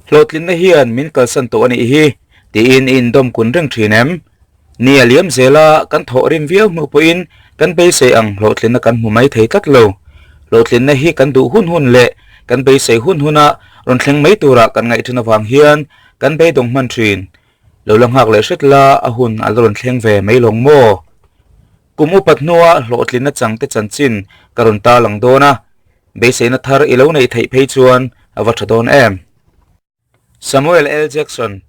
Hlawhtlinna hian min kalsan tawh a nih hi, tiin i indawm kun reng thin em? Ni a liam zel a, kan thawh rim viau hnu pawhin kan beisei ang hlawhtlinna kan hmu mai thei tlat lo. Hlawhtlinna hi kan duh hun hun leh kan beisei hun huna rawn thleng mai tura kan ngaih thin avang hian kan beidawng hman thin. Lo la nghak leh hret la, a hun a la rawn thleng ve mai lawng maw? Kum upat hnua hlawhtlinna changte chanchin ka rawn tarlang dawn a, Beiseina thar i lo neih theih phei chuan a va tha dawn em? Samuel L. Jackson,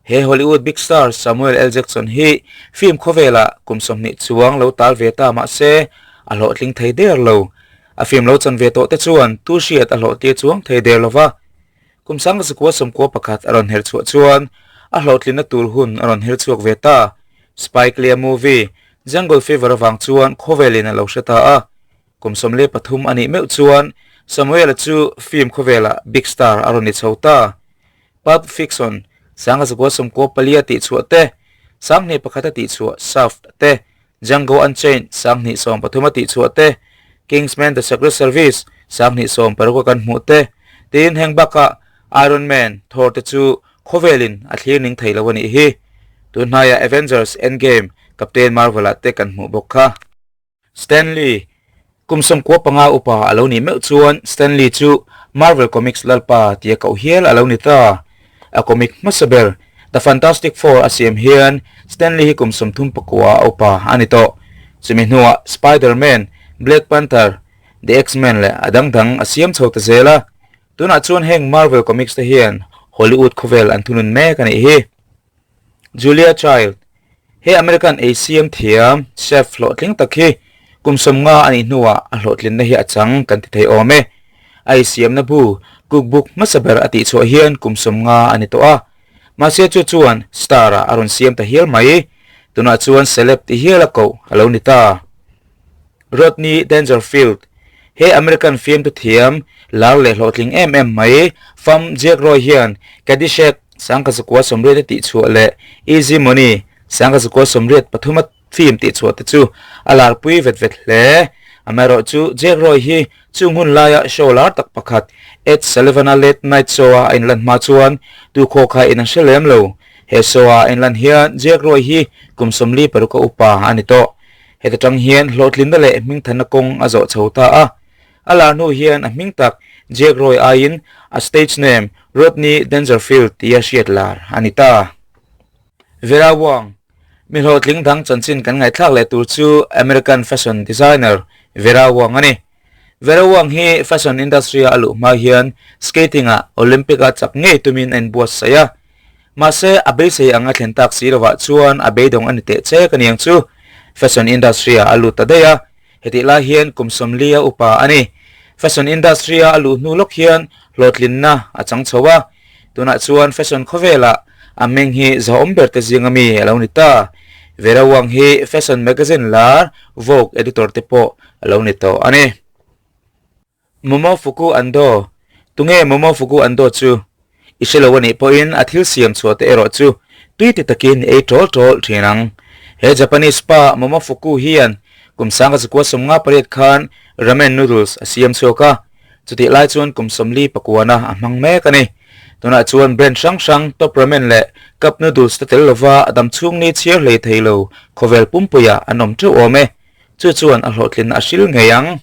He Hollywood big star Samuel L. Jackson hi film khawvelah kum 20 chuang lo tal ve ta mah se a hlawhtling thei der lo. A film lo chan ve tawh te chuan tu hriat a hlawhtir chuang thei der lo va. Kum 1991 a rawn her chhuah chuan a hlawhtlinna tur hun a rawn her chhuak ve ta. Spike Lee-a movie Jungle Fever avang chuan khawvelin a lo hre ta a. Kum 13 a nih meuh chuan Samuel-a chu film khawvelah big star a rawn ni chho ta. Pulp Fiction, 1994 a tihchhuah te, 21 a tihchhuah Shaft te, Django Unchained, 2013 a tihchhuah te, Kingsman The Secret Service, 2016 a kan hmuh te, tiin heng bakah Iron Man, Thor te chu khawvelin a thlir ning thei lo a nih hi. Tunhnaiah Avengers Endgame, Captain Marvel-ah te kan hmuh bawk kha. Stanley, Kum 95 upa a lo nih meuh chuan Stanley chu Marvel Comics lalpa tia koh hial a lo ni ta. A comic hmasa ber, The Fantastic Four a siam hian Stanley hi kum 34 a upa a ni tawh. Chumi hnuah Spider-Man, Black Panther, The X-Men leh a dang dang a siam chho ta zel a. Tunah chuan heng Marvel Comics te hian Hollywood khawvel an thunun mek a nih hi. Julia Child, He American ei siam thiam chef hlawhtling tak hi kum 50 a nih hnuah a hlawhtlinna hi a chang kan ti thei awm e. A ei siamna bu cookbook hmasa ber a tihchhuah hian kum 50 a ni tawh a. Mahse chu chuan star ah a rawn siam ta hial mai. Tunah chuan celeb ti hial a koh a lo ni ta. Rodney Dangerfield, He American fiamtu thiam lar leh hlawhtling em em mai fam Jack Roy hian Caddyshack 1980 a tihchhuah leh Easy Money 1983 a film tihchhuah te chu a larpui vet vet hle. Amaherawhchu Jack Roy hi chung hun laia show lar tak pakhat Ed Sullivan-a Late Night Show-a a inlan hma chuan tu khaw kha in an hre lem lo. He show-a a inlan hian Jack Roy hi kum 46 a upa a ni tawh. Heta tang hian hlawhtlinna leh hmingthanna kawng a zawh chho ta a. A lar hnu hian a hming tak Jack Roy aiin a stage name Rodney Dangerfield tia hriat lar a ni ta. Vera Wang, Mi hlawhtling dang chanchin kan ngaihthlak leh tur chu American fashion designer Vera Wang a ni. Vera Wang hi fashion industry a a luh hma hian skating-ah Olympic-a chak ngei tumin a inbuatsaih a. Mahse, a beisei ang a thlen tak si lovah chuan a beidawng a ni teh chek a niang chu. Fashion industry-ah a lut ta daih a, hetih lai hian kum 40 a upa a ni. Fashion industry-a a luh hnu lawk hian hlawhtlinna a chang chho a, tunah chuan fashion khawvelah a hming hi zahawm ber te zinga mi a lo ni ta. Vera Wang hi fashion magazine lar Vogue editor te pawh a lo ni tawh a ni. Momofuku Ando, Tunge Momofuku Ando chu? I hre lo a nih pawhin a thil siam chhuah te erawh chu tui ti takin i ei tawl tawl thin ang. He Japanese pa Momofuku hian kum 1958 khan ramen noodles a siam chhuak a, chutih lai chuan kum 49 a hmang mek a ni. Tunah chuan brand hrang hrang Top Ramen leh Cup Noodles te tel lova a dam chhung ni chhiar hlei thei lo khawvel pumpuiah an awm teuh awm e. Chu chuan a hlawhtlin a hril ngei ang.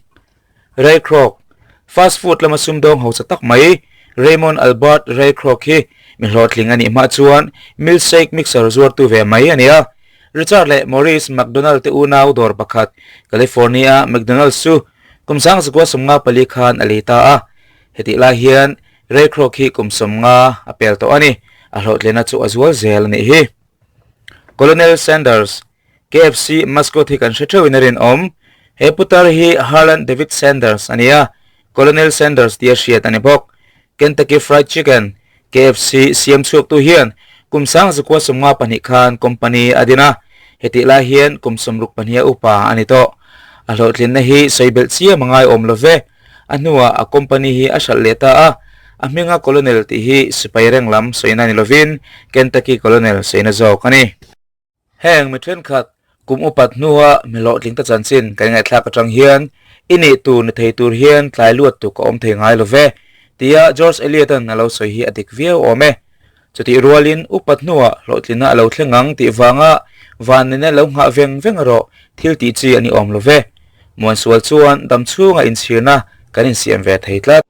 Ray Kroc, Fast food lama sumdawng hausa tak mai Raymond Albert Ray Kroc hi mi hlawhtling a nih hma chuan milkshake mixer zuartu ve mai a ni a. Richard leh Maurice McDonald te unau dawr pakhat California McDonald's chu kum 1954 khan a lei ta a. Hetih lai hian Ray Kroc hi kum 50 a pel tawh a ni. A hlawhtlina chu a zual zel a nih hi. Colonel Sanders, KFC mascot hi kan hre theuhin a rinawm. He putar hi Harlan David Sanders a ni a, Colonel Sanders tia hriat a ni bawk. Kentucky Fried Chicken, KFC, siam chhuaktu hian kum 1952 khan company a din a, hetih lai hian kum 62 a upa a ni tawh. A hlawhtlinna hi sawi belh chiam a ngaiawm lo ve. A hnuah a company hi a hralh leh ta a, a hminga Colonel tih hi sipai reng lam sawina ni lovin Kentucky Colonel sawina zawk a ni. Heng mi thenkhat kum upat hnua mi hlawhtling ta chanchin kan ngaihthlak atang hian i nih tur ni thei tur hian tlai luat tuk a awm thei ngai lo ve. tia George Eliot-a'n a lo sawi hi a dik viau awm e. Chutih rualin upat hnuah hlawhtlinna a lo thleng ang tih vanga vannena lo nghah veng veng erawh thil tih chi a ni awm lo ve. Muansual chuan dam chhunga inchhirna kan insiam ve thei tlat.